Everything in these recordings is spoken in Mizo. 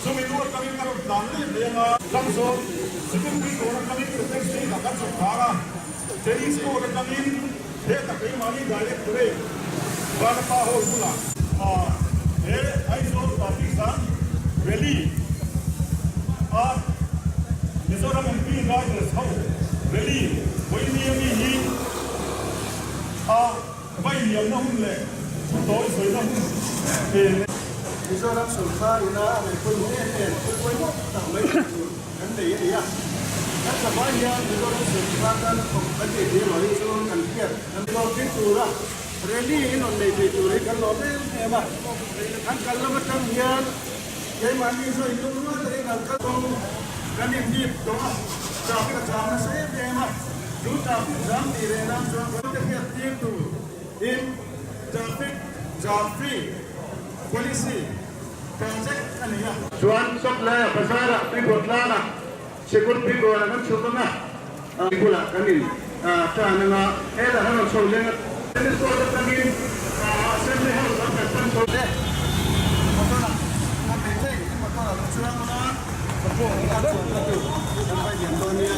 Chumi hnu atangin ka rawn tlan let leh anga. Tlangzawn Sikungpui kawn atangin Defence Street ah kan chhuk thar a, Tennis Court atangin hetah keimahni Directorate Vanapa Hall bulah he Aizawl Traffic Jam Rally a Mizoram MP Riders ho Rally vawiini ami hi a Vai liamna hun leh thu tawi sawina hun te. Mizoram sawrkar ina a ngaih pawimawh em em thil pawimawh tak mai tih tur kan nei a ni a. Kan zavai hian Mizoram sawrkar tan thawk kan nei thei erawh hi chu kan hriat kan lawm ding tura rally in rawn nei thei tur hi kan lawm em em a. Kan kal lam atang hian keimahni zawh in lungrual takin kan kal kawng kan inhnip tawh a, traffic a cham nasa em em a. Chu traffic jam tih leh nan chuan kan te hriat tir tur in traffic jam free policy project a nei a. Chuan Sawtlai ah bazar ah Tuikhawr tlang ah Sikurpui kawn ah kan chhuk ang a, bulah kan in tan ang a, helah kan rawn chho leng a. Tennis court atangin Assembly House lam kan pan chho. Le motor ah kan nei thei in motor ah lo chuang ula kan chuan na tur kan vai lian dawn nia.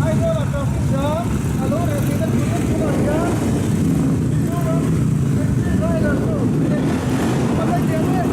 Aizawl-a traffic jam a lo reh theihna tur em tunah hian Mizoram taxi driver chu a la liam e.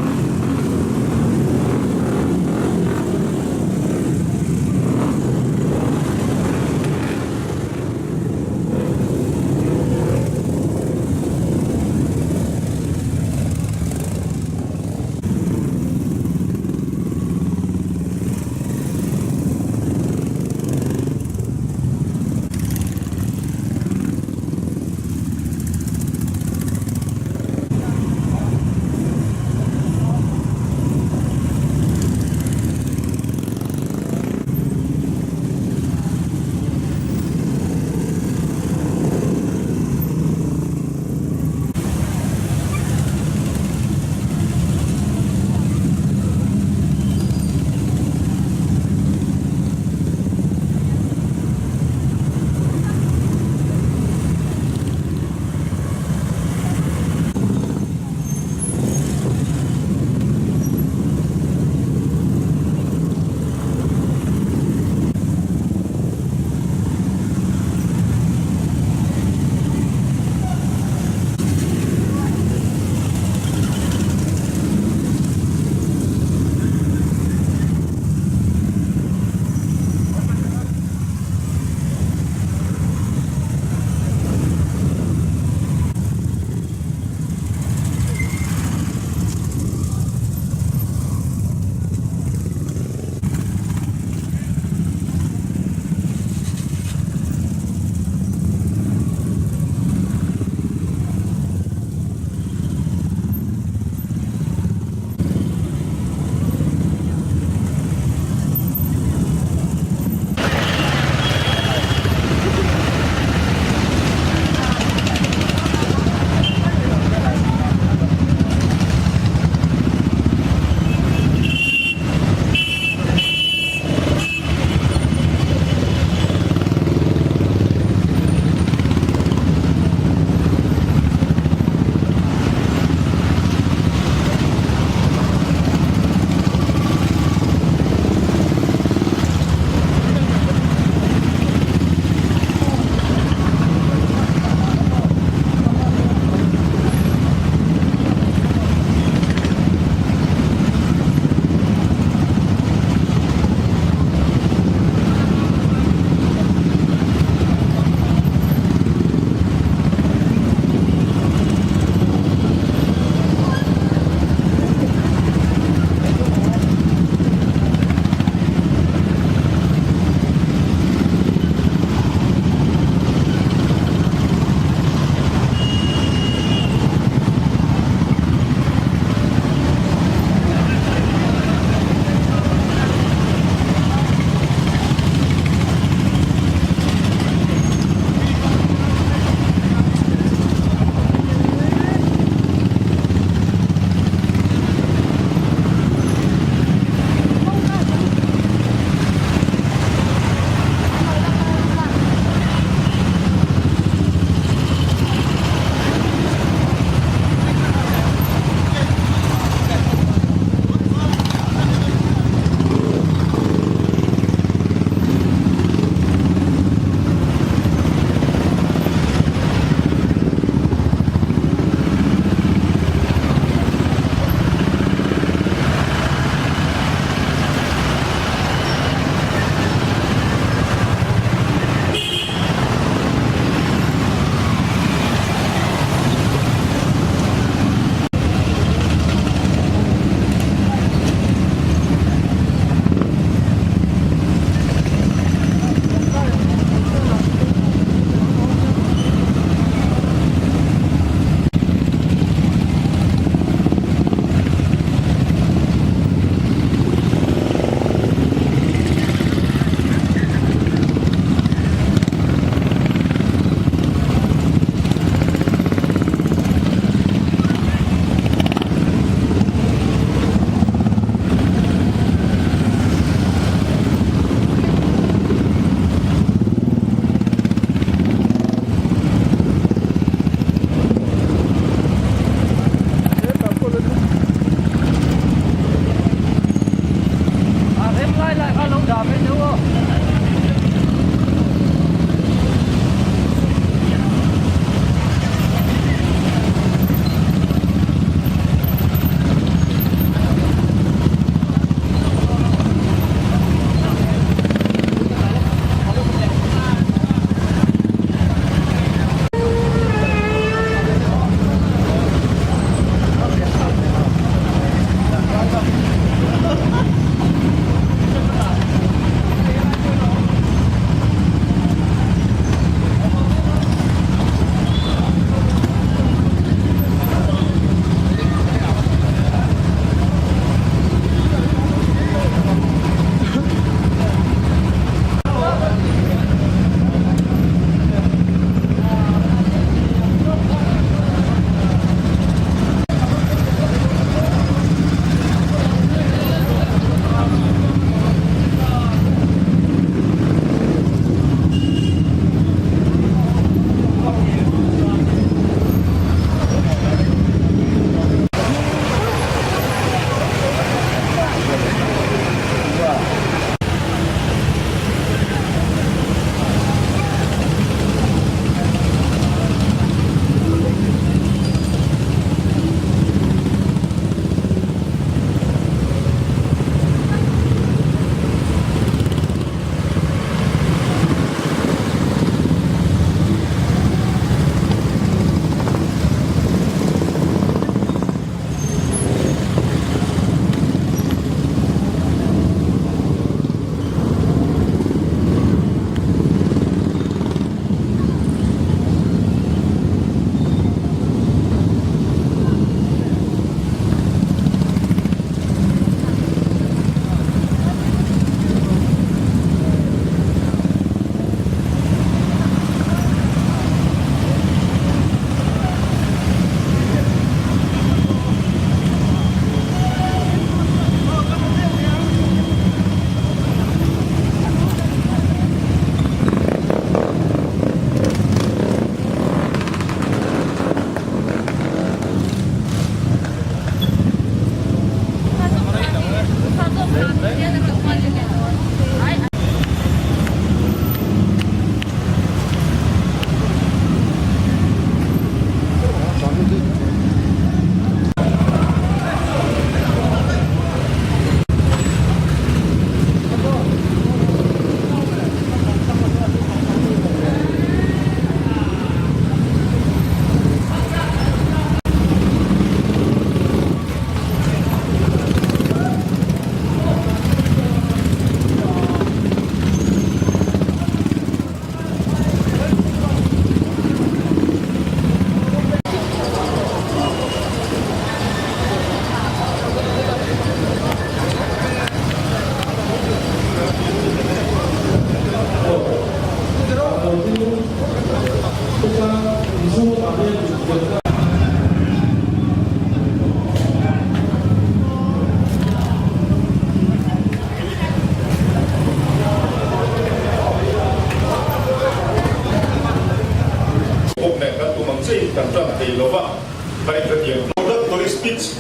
Introductory speech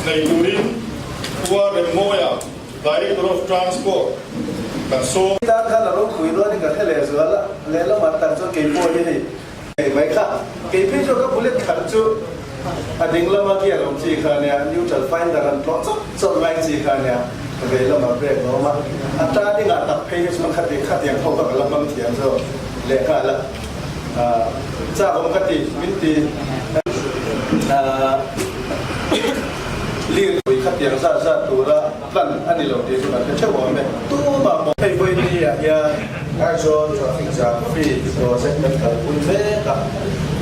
nei turin Pu Remmawia, Director of Transport kan sawm. Tan khan a ropui rualin ka hre leh zual a, lehlamah tak chuan kei pawh hi hei ngei mai kha. Kei phei chuan ka bullet khat chu a ding lama gear awm chi kha ania, neutral finder an tlawh chawt chawt ngai chi kha ania, ka vei lamah brake a awm a, a turning ah tak phei hi chuan khati khatiang ho kha ka la hmang thiam zawk lehnghal a, chak awm ka ti min ti. Lirpui khatiang zat zat tura plan a ni lo tih chu kan hre theuh awm e. Tumah pawh hei vawiin ah hian Aizawl traffic jam free project kan kalpui mek a,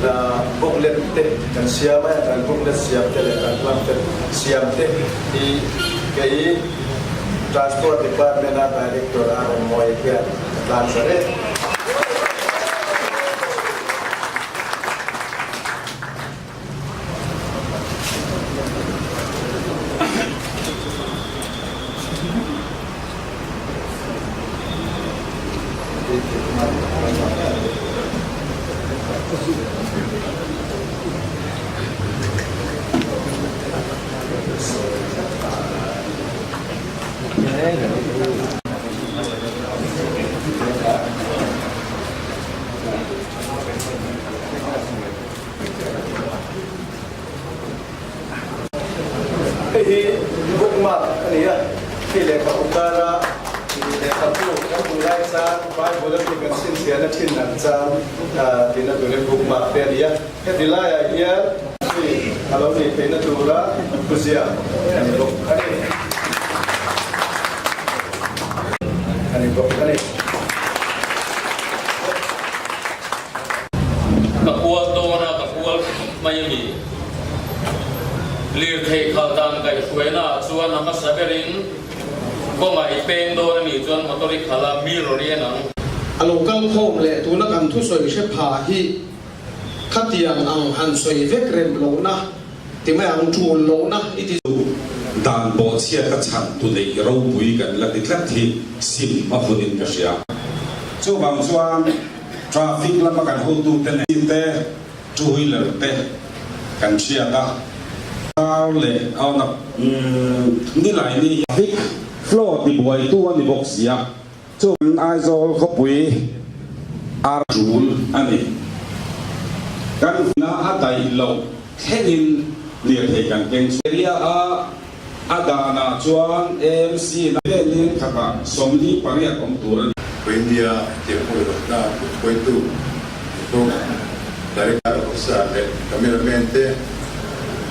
na booklet te kan siam a, kan booklet siam te leh kan plan te siam te hi kei Transport Department a Director a rawn mawi hian ka tlan za reng. Hei hi bookmark a ni a, hei lehkhabu kara lehkhabu kan hmuh lai chuan Bible a mi kan chhinchhiahna thin ang chuan tihna turin bookmark te a ni a, heti laiah hian hei a lo nih theihna tura thuziak a ni bawk a ni. A ni bawk a ni. Ka kual dawn a, ka kual khawp mai a ni. Lirthei khal dan kaihhruaina ah chuan a hmasa berin kawnga i peng dawn a nih chuan motor i khal a, mirror i en ang. A lo kal khawm leh tuna kan thusawi hre pha hi khatiang ang han sawi vek rem lohna ti mai ang, tul lohna i ti. Dan bawhchhiat a chhan tu neih ropui kan la ti tlat hi sim a hunin ka hria. Chuvang chuan traffic lama kan hotute nen te, two wheeler te kan hriat a, car leh awn a nilai ni hi. Traffic flow tibuaitu a ni bawk si a, chuan Aizawl khawpui ar tul a ni. Kan hna a daih loh thlengin lirthei kan keng chhuak. Area a a danah chuan AMC na velin khatah 48 awm tur a ni. India tiang pawimawhna kutkawitu ni bawk Director Officer leh Cameraman te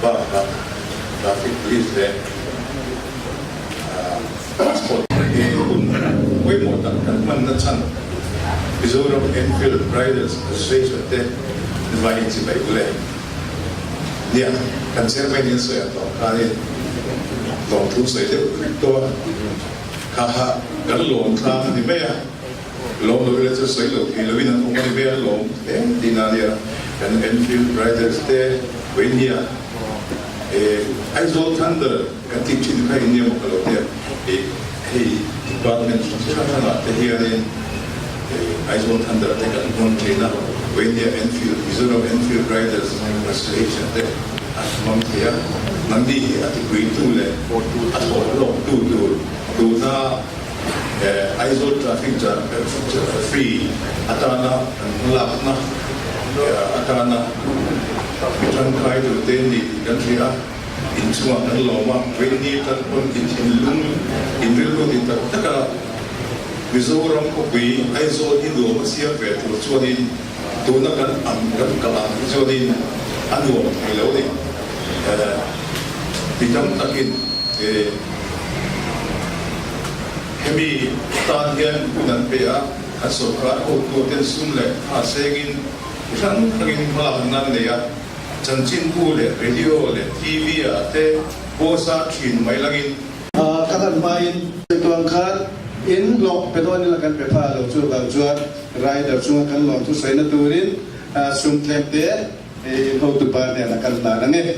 bakah Traffic Police leh Transport hi hun pawimawh tak kan hmanna chhan Mizoram Enfield Riders Association te vai chibai ule. Nia, kan chairman in sawi ang tawh khanin lawmthu sawi deuh vek tawh a, kha kha kan lawm tlang a ni mai a, lawm lo ila chu sawi lo thei lovin an awm a ni mai a, lawm hle tihna a nia. Kan Enfield Riders te Vainia eh Aizawl Thunder kan tih thin kha in nia maw ka lo tia, eh hei department hrang hrangah te hianin eh Aizawl Thunder te kan hmang thin a, Vainia Enfield Mizoram Enfield Riders Association te an hmang thei a, nangni hi a tipuitu leh a thawh hlawktu tur tuna eh Aizawl Traffic Jam Free atana an hmalakna atana mi tangkai turte ni tih kan hria a, inchungah kan lawm a, vaini tan pawn in thinlung in rilru ti tak tak a, Mizoram khawpui Aizawl hi nuam a siam ve tur chuanin tuna kan ang kan kal ang hi chuanin a nuam thei lo a ni. Mi tam takin hemi tan hian hun an pe a, an sorkar hotuten sum leh tha sengin mi hrang hrangin hmalakna an nei a, chanchinbu leh radio leh TV ah te pawsa thin mai langin. Ka hlan hmain tuang khan in hlawh pe dawn ila kan pe pha lo chuvang chuan rider chunga kan lawm thusawi na turin sum tlem te in hotu pa hnenah kan hlan ang e.